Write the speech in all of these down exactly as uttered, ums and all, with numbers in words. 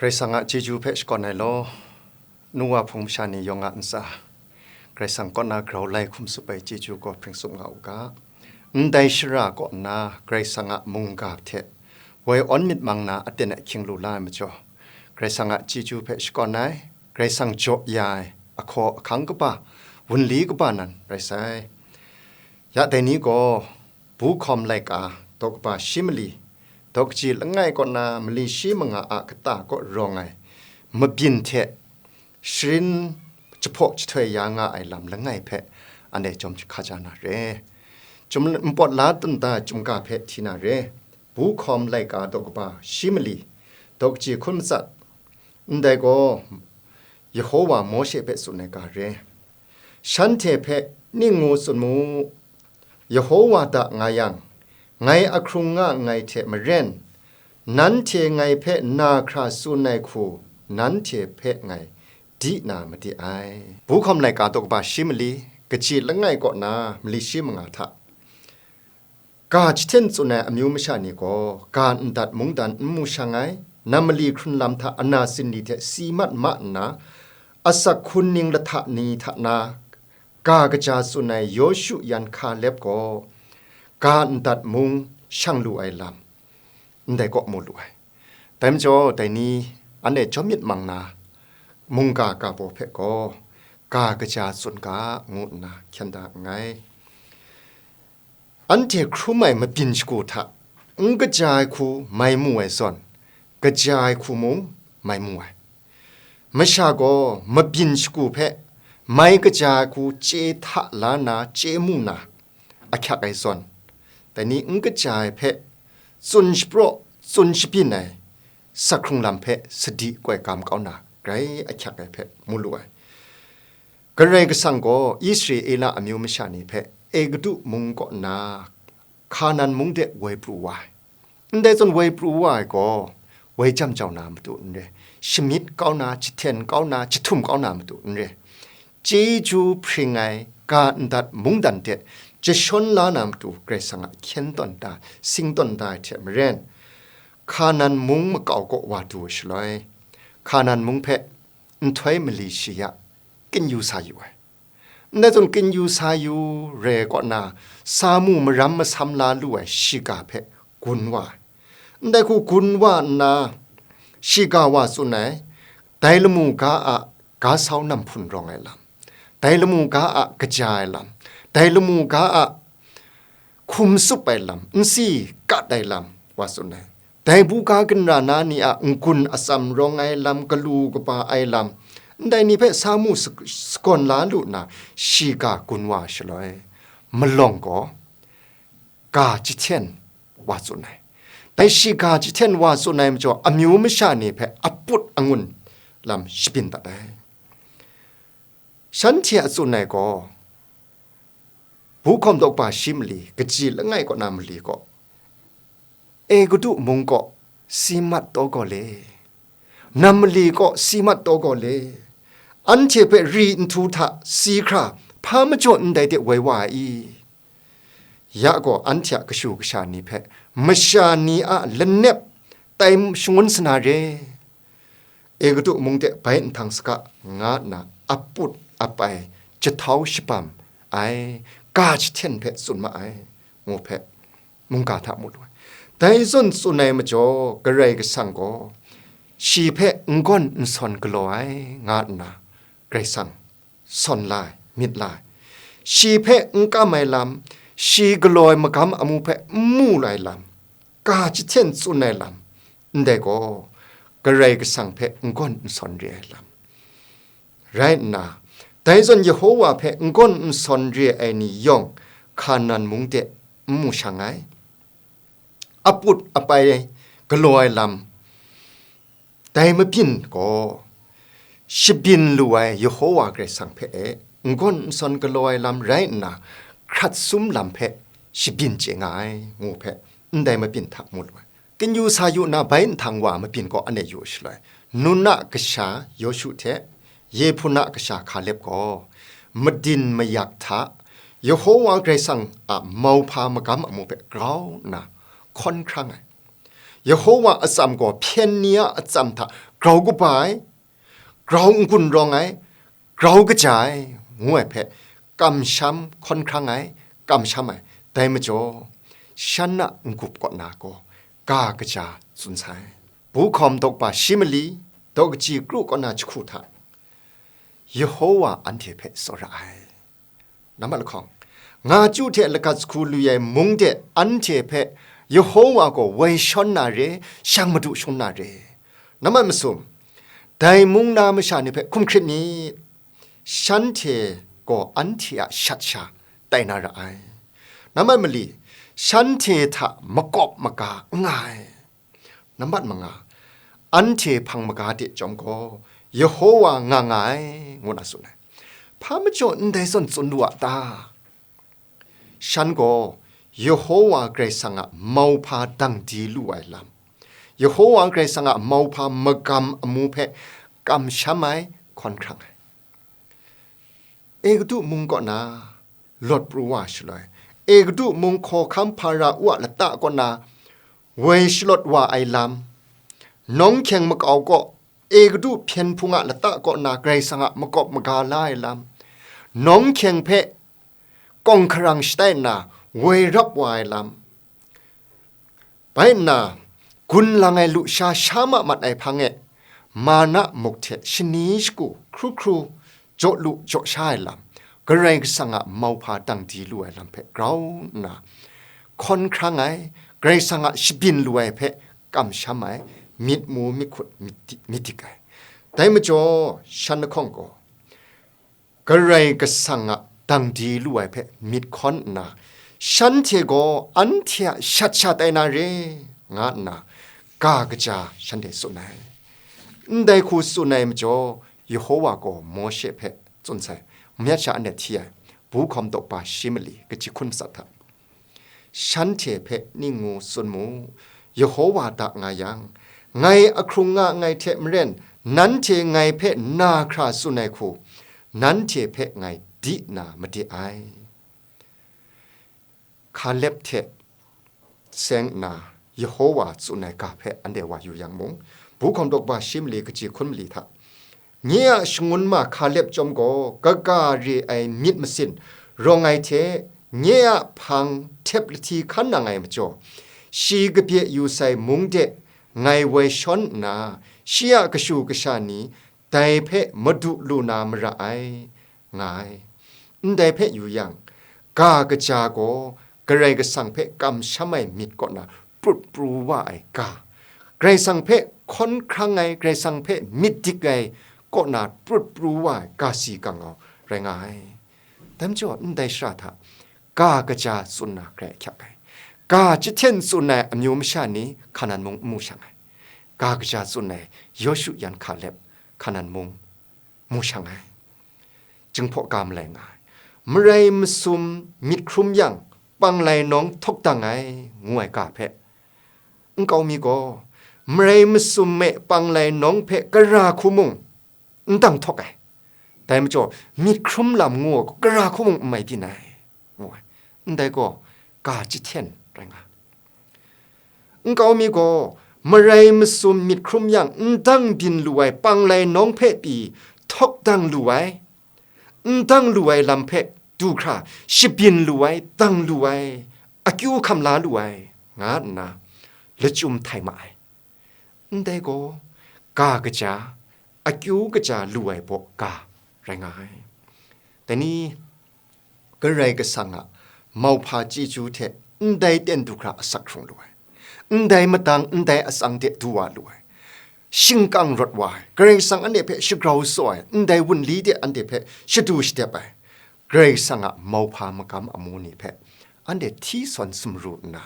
Karai Kasang a chyeju hpe shakawn ai law, nu wa hpung masha ni yawng a ntsa, Karai Kasang kaw na grau lai hkum tsup ai chyeju gaw hpring tsup nga u ga. Ndai shara kaw nna Karai Kasang a mungga hte woi awn myit mang na aten ahkying lu la ai majaw, Karai Kasang a chyeju hpe shakawn ai, Karai Kasang jaw ya ai ahkaw ahkang kaba, wunli kaba nan rai sai. Ya dai ni gaw, Buhkawm laika daw kaba shi mali, daw kaji langai kaw na mali shi manga a kata kaw rawng ai mabyin hte sharin jahpaw jahtoi ya nga ai lam langai hpe anhte jawm jahka ja na re. Chyum, npawt la tawn da chyum ga hpe hti na re. Buhkawm laika daw kaba shi mali, daw kaji hkun matsat, ndai gaw Yehowa Mawshe hpe tsun ai ga re. Shanhte hpe ning ngu tsun mu, Yehowa da nga yang, ngai ahkrung nga nngai hte maren, nanhte ngai hpe na hkra tsun ai hku nanhte hpe ngai di na made ai. Buhkawm laika daw kaba shi mali, kaji langai kaw na mali shi manga hta, ga jahten tsun ai amyu masha ni gaw, ga ndat mungdan n mu shang ai, nam mali hkrun lam hta ana sinli hte si mat ma nna, asak hkun ning lahta ni hta na, ga kaja tsun ai Yawshu yan Hkalep gaw, ga ndat mung shang lu ai lam, ndai kaw mu lu ai. Dai majaw, dai ni anhte jawm myit mang na, mungga ga baw hpe gaw, ga kaja tsun ga, ngu nna hkyen da nngai. Anhte hkrum ai mabyin shagu hta n kaja ai hku mai mu ai zawn, kaja ai hku mung mai mu ai. Masha gaw mabyin shagu hpe mai kaja ai hku chye hta la na, chye mu na, ahkyak ai zawn, dai ni n kaja ai hpe tsun shapraw, tsun shabyin ai, sak hkrung lam hpe sadi koi gam kau na, grai ahkyak ai hpe mu lu ai. Karai Kasang gaw Israela amyu masha ni hpe Egutu mung kaw nna Hkanan mung de woi pru wa ai. Ndai zawn woi pru wa ai gaw, woi jam jau na matu n re, shamyit kau na, jahten kau na, jahtum kau na matu n re, chyeju hpring ai ga ndat mungdan de jashawn la na matu Karai Kasang a hkyen tawn da, sing tawn da ai hte maren, Hkanan mung makau kaw wa du ai shaloi, Hkanan mung hpe nhtoi mali shi ya, kyin yu sa yu ai. Ndai zawn kyin yu sa yu re kaw na, sa mu maram masam la lu ai shiga hpe gun wa ai. Ndai hku gun wa nna, shiga wa tsun ai, dai lamu ga a ga sau nam hpun rawng ai lam, dai lamu ga a kaja ai lam, dai lamu ga a hkum tsup ai lam, nsi kat ai lam, wa tsun ai. Dai buga ginra na ni a n-gun atsam rawng ai lam, galu kaba ai lam, ndai ni hpe sa mu sak-, sagawn la lu nna, shiga gun wa shaloi, malawng gaw, ga jahten wa tsun ai. Dai shiga jahten wa tsun ai majaw, amyu masha ni hpe aput angun lam shabyin dat ai. Shanhte a tsun ai gaw, Buhkawm daw kaba shi mali, kaji langai kaw na mali gaw, Egutu mung kaw si mat taw gaw le, nam mali kaw si mat taw gaw le, anhte hpe ri nhtu hta si hkra hpa majaw ndai de woi wa ai i? Ya gaw anhte a kashu kasha ni hpe masha ni a lanep tai shangun sa na re. Egutu mung de bai nhtang saga nga nna aput apai jahtau shabam ai ga jahten hpe tsun ma ai, ngu hpe mungga hta mu lu ai. Dai zawn tsun ai majaw, Karai Kasang gaw shi hpe n gawn n sawn galaw ai, nga nna Karai Kasang sawn la ai, myit la ai. Shi hpe n kam ai lam, shi galaw ai magam amu hpe n mu lu ai lam, ga jahten tsun ai lam, ndai gaw, Karai Kasang hpe n gawn n sawn re ai lam. Rai nna, dai zawn Yehowa hpe n gawn n sawn re ai ni yawng, Hkanan mung de n mu shang ai. Aput apai galaw ai lam, dai mabyin gaw, shabyin lu ai Yehowa Karai Kasang hpe e, n gawn n sawn galaw ai lam rai nna, hkrat sum lam hpe shabyin chye nga ai, ngu hpe, ndai mabyin hta mu lu ai. Kyin yu sa yu nna bai nhtang wa mabyin gaw anhte yu shaloi, Nun a kasha Yawshu hte Yehpun a kasha Hkalep gaw, madin mayak hta Yehowa Karai Kasang a mauhpa magam amu hpe grau nna hkawn hkrang ai. Yehowa atsam gaw hpyen ni a atsam hta grau kaba ai, grau n-gun rawng ai, grau kaja ai, ngu ai hpe, kamsham hkawn hkrang ai, kamsham ai. Dai majaw, shan a n-gup kaw na gaw, ga kaja tsun sai. Bu hkawm dawkpa shi mali, daw kaji kru kaw na jahku hta, Yehowa anhte hpe tsawra ai. Nambat lahkawng, nga chyu hte lagat jahku lu ai mung de anhte hpe Yehowa gaw woi shawn na re, shang madu shangun na re. Nambat masum, dai mung na masha ni hpe hkum hkrit myit. Shanhte gaw anhte a shat sha tai na ra ai. Nambat mali, shanhte hta makawp maga n nga ai. Nambat manga, anhte hpang maga de chyawm gaw, Yehowa nga nga ai, ngu na tsun ai. Hpa majaw ndai zawn tsun lu a ta? Shan gaw Yehowa Karai Kasang a mauhpa dang di lu ai lam, Yehowa Karai Kasang a mauhpa magam amu hpe kamsham ai, hkawn hkrang ai. Egutu mung kaw na lawt pru wa shaloi, Egutu mung hkawhkam Hpara-u a lata kaw na woi shalawt wa ai lam, nawng hkyeng makau kaw Egutu hpyen hpung a lata kaw na Karai Kasang a makawp maga la ai lam, nawng hkyeng hpe kawng hkarang shatai nna woi rap wa ai lam, bai nna, gun lang ai lusha sha ma mat ai hpang e, mana muk hte shani shagu hkru hkru jaw lu jaw sha ai lam, Karai Kasang a mauhpa dang di lu ai lam hpe grau nna, hkawn hkrang ai, Karai Kasang a shabyin lu ai hpe kamsham ai, myit mu myit hkut myit di-, myit dik ai. Dai majaw, shan lahkawng gaw, Karai Kasang a dang di lu ai hpe myit hkawn nna, shanhte gaw anhte a shat sha tai na re, nga nna ga kaja shanhte tsun ai. Ndai hku tsun ai majaw, Yehowa gaw Mawshe hpe tsun sai, myat sha anhte hti ai, Bu hkawm dawkpa shi mali, kaji hkun matsat hta. Shanhte hpe ning ngu tsun mu, Yehowa da nga yang, ngai ahkrung nga nngai hte maren, nanhte ngai hpe na hkra tsun ai hku, nanhte hpe ngai di na made ai. Hkalep hte seng nna, Yehowa tsun ai ga hpe anhte wa yu yang mung, Bu hkawm dawkpa shi mali kaji hkun mali hta, nye a shangun ma Hkalep chyawm gaw kaga re ai myit masin rawng ai hte, nye a hpang htep lahti hkan nang ai majaw, shi kabye yu sai mung de ngai woi shawn nna, shi a kashu kasha ni dai hpe madu lu na mara ai, nga ai. Ndai hpe yu yang, ga kaja gaw Karai Kasang hpe kamsham ai myit kaw na prut pru wa ai ga, Karai Kasang hpe hkawn hkrang ai, Karai Kasang hpe myit dik ai kaw na prut pru wa ai ga si ga ngau rai nga ai. Dai majaw, ndai shara hta ga kaja tsun na grai ahkyak ai, ga jahten tsun ai amyu masha ni Hkanan mung n mu shang ai, ga kaja tsun ai Yawshu yan Hkalep Hkanan mung mu shang ai. Jinghpaw ga malai nga ai. Marai masum myit hkrum yang, panglai nawng htawk dang ai, ngu ai ga hpe, nkau mi gaw, marai masum e panglai nawng hpe gara hku mung n dang htawk ai. Dai majaw, myit hkrum lam ngu ai, gara hku mung n mai byin ai, ngu ai. Ndai gaw, ga jahten rai nga ai. Nkau mi gaw, marai masum myit hkrum yang n dang byin lu ai panglai nawng hpe pyi htawk dang lu ai, n dang lu ai lam hpe du hkra shabyin lu ai, dang lu ai, akyu hkam la lu ai, nga nna lachyum htai ma ai. Ndai gaw, ga kaja, akyu kaja lu ai baw ga rai nga ai. Dai ni, Karai Kasang a mauhpa chyeju hte ndai ten du hkra asak hkrung lu ai, ndai madang, ndai atsang de du wa lu ai, shingkang rawt wa ai, Karai Kasang anhte hpe shagrau tsaw ai, ndai wunli de anhte hpe shadu shadep ai, Karai Kasang a mauhpa magam amu ni hpe anhte hti sawn sumru nna,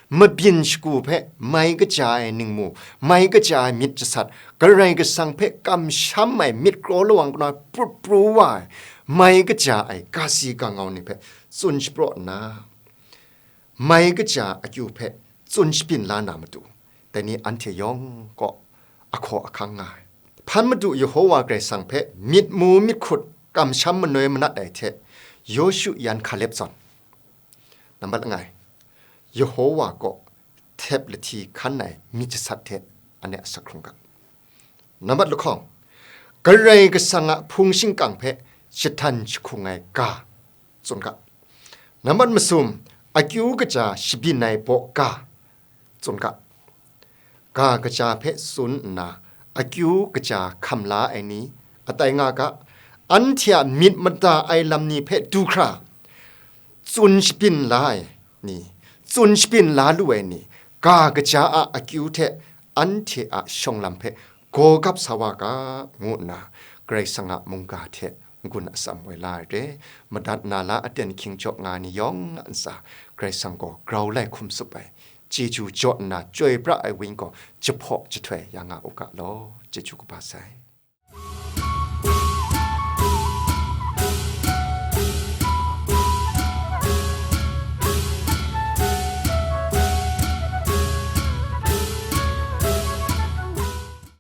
mabyin shagu hpe mai kaja ai ningmu, mai kaja ai myit jasat, Karai Kasang hpe kamsham ai myit kraw lawang kaw na prut pru wa ai, mai kaja ai ga si ga ngau ni hpe tsun shapraw nna, mai kaja akyu hpe tsun shabyin la na matu, dai ni anhte yawng kaw ahkaw ahkang nga ai. Hpan Madu Yehowa Karai Kasang hpe myit mu myit hkut kamsham manoi manat ai hte, Yawshu yan Hkalep zawn, nambat langai, Yehowa kaw htep lahti hkan ai myit jasat hte anhte asak hkrung ga. Nambat lahkawng, Karai Kasang a hpung shingkang hpe jahtan jahkung ai ga, tsun ga. Nambat masum, akyu kaja shabyin ai baw ga, tsun ga. Ga kaja hpe tsun nna, akyu kaja hkam la ai ni, atai nga ga, anhte a myit mada ai lam ni hpe du hkra, tsun shabyin la ai ni, tsun shabyin la lu ai ni, ga kaja a akyu hte anhte a shawng lam hpe gaw gap sa wa ga, ngu nna Karai Kasang a mungga hte n-gun atsam woi la ai re. Madat na la aten hkying jaw nga ai ni yawng a ntsa, Karai Kasang gaw grau lai hkum tsup ai, chyeju jaw nna chyoi pra ai Wenyi gaw jahpaw jahtoi ya nga u ga law. Chyeju kaba sai.